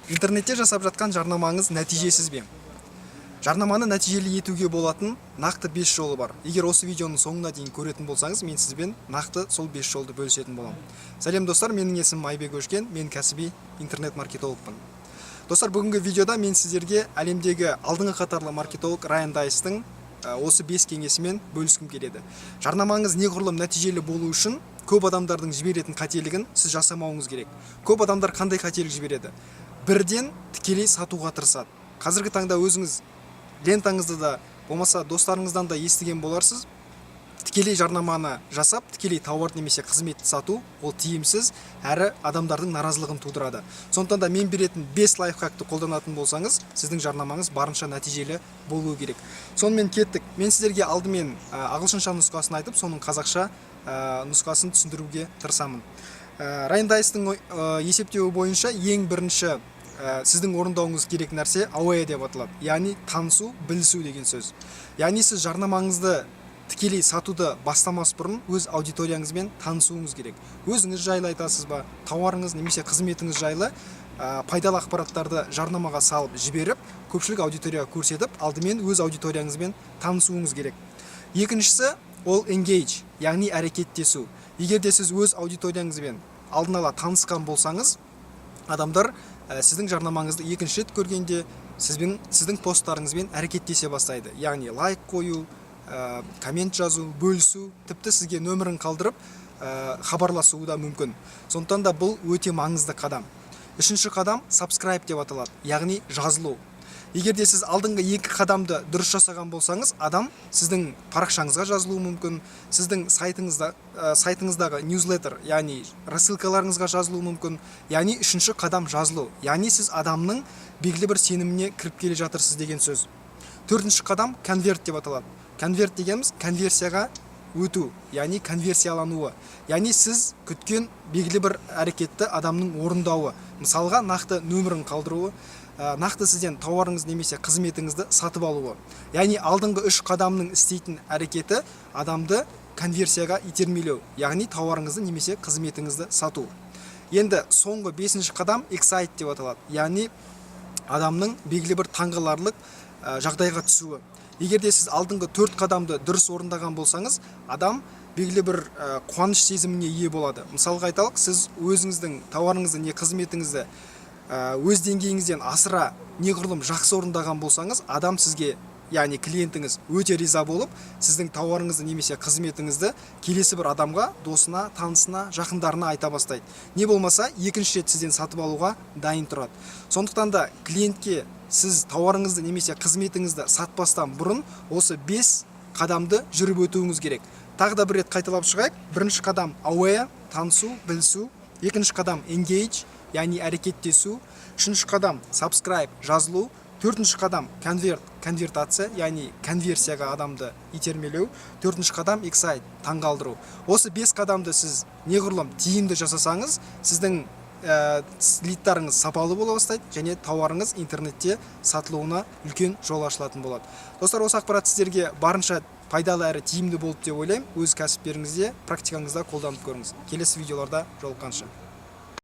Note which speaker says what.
Speaker 1: Интернетте жасап жатқан жарнамаңыз нәтижесіз бе? Жарнаманы нәтижелі етуге болатын нақты 5 жолы бар. Егер осы видеоның соңына дейін көретін болсаңыз, мен сізбен нақты сол 5 жолды бөлісетін боламын. Сәлем, достар, менің есімім Айбек Өшкен, мен кәсіби интернет-маркетологпын. Достар, бүгінгі видеода мен сіздерге әлемдегі алдыңғы қатарлы маркетолог Райан Дайстың осы 5 кеңесімен бөліскім келеді. Жарнамаңыз неғұрлым нәтижелі болу үшін көп адамдардың жіберетін қателігін сіз жасамауыңыз керек. Көп адамдар қандай қателік жібереді? Бірден тікелей сатуға тырысады. Қазіргі таңда өзіңіз лентаңызды да, болмаса достарыңыздан да естіген боларсыз: тікелей жарнаманы жасап, тікелей тауарды немесе қызметті сату ол тиімсіз әрі адамдардың наразылығын тудырады. Сондықтан да мен беретін 5 лайфхакты қолданатын болсаңыз, сіздің жарнамаңыз барынша нәтижелі болуы керек. Сонымен, кеттік. Мен сіздерге алдымен ағылшынша нұсқасын айтып, соның қазақша нұсқасын түсіндіруге тырысамын. Райан Дайстың есептеуі бойынша, ең бірінші сіздің орындауыңыз керек нәрсе aware деп аталады, яғни танысу, білісу деген сөз. Яғни сіз жарнамаңызды тікелей сатуды бастамас бұрын өз аудиторияңызбен танысуыңыз керек. Өзіңіз жайлы айтасыз ба, тауарыңыз немесе қызметіңіз жайлы пайдалы ақпараттарды жарнамаға салып жіберіп, көпшілік аудиторияға көрсетіп, алдымен өз аудиторияңызбен танысуыңыз керек. Екіншісі ол engage, яғни әрекеттесу. Егер де сіз өз аудиторияңызбен алдын ала танысқан болсаңыз, адамдар сіздің жарнамаңызды екінші рет көргенде сіздің посттарыңызбен әрекеттесе бастайды, яғни лайк қою, коммент жазу, бөлісу, тіпті сізге нөмірін қалдырып, хабарласуы да мүмкін. Сондықтан да бұл өте маңызды қадам. Үшінші қадам subscribe деп аталады, яғни жазылу. Егер де сіз алдыңғы екі қадамды дұрыс жасаған болсаңыз, адам сіздің парақшаңызға жазылуы мүмкін, сіздің сайтыңыздағы newsletter, яғни рассылкаларыңызға жазылуы мүмкін. Яғни үшінші қадам жазылу, яғни сіз адамның белгілі бір сеніміне кіріп келе жатырсыз деген сөз. Төртінші қадам convert деп аталады. Convert дегеніміз конверсияға өту, яғни конверсиялануы, яғни сіз күткен белгілі бір әрекетті адамның орындауы. Мысалға, нақты нөмірін қалдыруы, нақты сізден тауарыңыз немесе қызметіңізді сатып алуы. Яғни алдыңғы үш қадамның істейтін әрекеті адамды конверсияға итермелеу, яғни тауарыңызды немесе қызметіңізді сату. Енді соңғы бесінші қадам excite деп аталады, яғни адамның белгілі бір таңғаларлық жағдайға түсуі. Егер де сіз алдыңғы төрт қадамды дұрыс орындаған болсаңыз, адам белгілі бір қуаныш сезіміне ие болады. Мысалға айталық, сіз өзіңіздің тауарыңызды не қызметіңізді өз деңгейіңізден асыра неғұрлым жақсы орындаған болсаңыз, адам сізге, яғни клиентіңіз өте риза болып, сіздің тауарыңызды немесе қызметіңізді келесі бір адамға, досына, танысына, жақындарына айта бастайды, не болмаса екінші рет сізден сатып алуға дайын тұрады. Сондықтан да клиентке сіз тауарыңызды немесе қызметіңізді сатпастан бұрын осы бес қадамды жүріп өтуіңіз керек. Тағы да бір рет қайталап шығайық. Бірінші қадам aware, танысу, білісу. Екінші қадам engage, яғни әрекеттесу. Үшінші қадам subscribe, жазылу. Төртінші қадам convert, конвертация, яғни конверсияға адамды итермелеу. Төртінші қадам excite, таңғалдыру. Осы бес қадамды сіз неғұрлым тиімді жасасаңыз, сіздің лидтарыңыз сапалы бола бастайды және тауарыңыз интернетте сатылуына үлкен жол ашылатын болады. Достар, осы ақпарат сіздерге барынша пайдалы әрі тиімді болды деп ойлаймын. Өз кәсіптеріңізде, практикаңызда қолданып көріңіз. Келесі видеоларда жолыққанша!